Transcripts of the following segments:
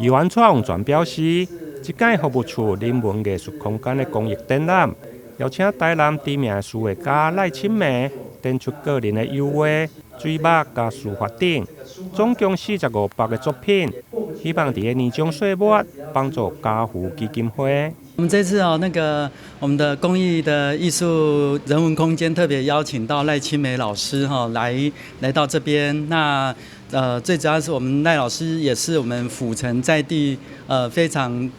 議員蔡旺泉表示，這屆服務處人文藝術空間的公益展覽，邀請台南知名的書畫家賴青梅展出個人的油畫、水墨佮書法等，總共45幅的作品，希望佇年終歲末幫助家扶基金會。我們這次哦，那個我們的公益的藝術人文空間特別邀請到賴青梅老師哈來到這邊。那最主要是我們賴老師也是我們府城在地非常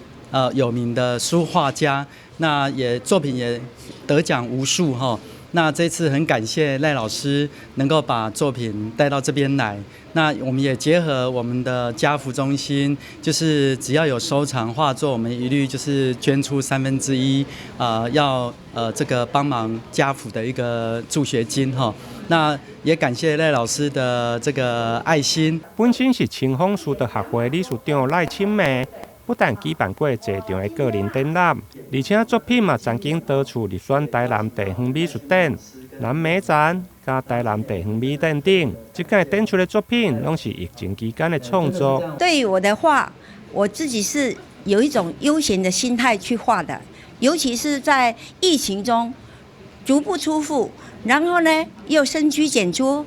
有名的書畫家，那也作品也得獎無數哈。那這次很感謝賴老師能夠把作品帶到這邊來。那我們也結合我們的家扶中心，就是只要有收藏畫作，我們一律就是捐出1/3，要這個幫忙家扶的一個助學金哈。那也感謝賴老師的這個愛心。本身是清風書道學會理事長賴青梅，不但舉辦過濟場的個人展覽，而且作品嘛曾經多次入選台南地方美術展、南美展、佮台南地方美展等。這屆展出的作品攏是疫情期間的創作。對於我的畫，我自己是有一種悠閒的心態去畫的，尤其是在疫情中，足不出戶，然後呢又深居簡出，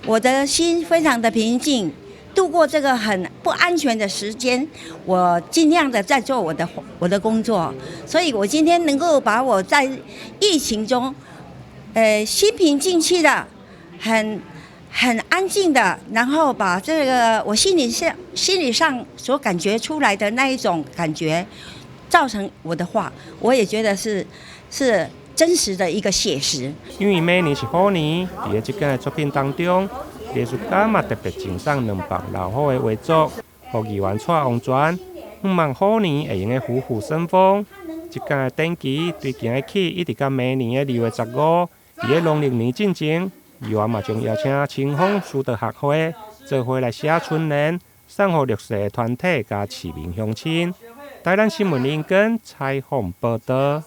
我的心非常的平靜。度過這個很不安全的時間，我盡量的在做我的工作，所以我今天能夠把我在疫情中，心平靜氣的，很安靜的，然後把這個我心理上所感覺出來的那一種感覺，造成我的畫，我也覺得是真實的一個寫實。因為明年是虎年，佇這件的作品當中，藝術家嘛特別贈送2幅老虎的畫作，予議員蔡旺泉，向望虎年會用得虎虎生風。這屆的展期對今日起一直到明年的2月15，佇咧農曆年進前，議員嘛將邀請清風書道學會做伙來寫春聯，送予弱勢團體佮市民鄉親。台南新聞林根採訪報導。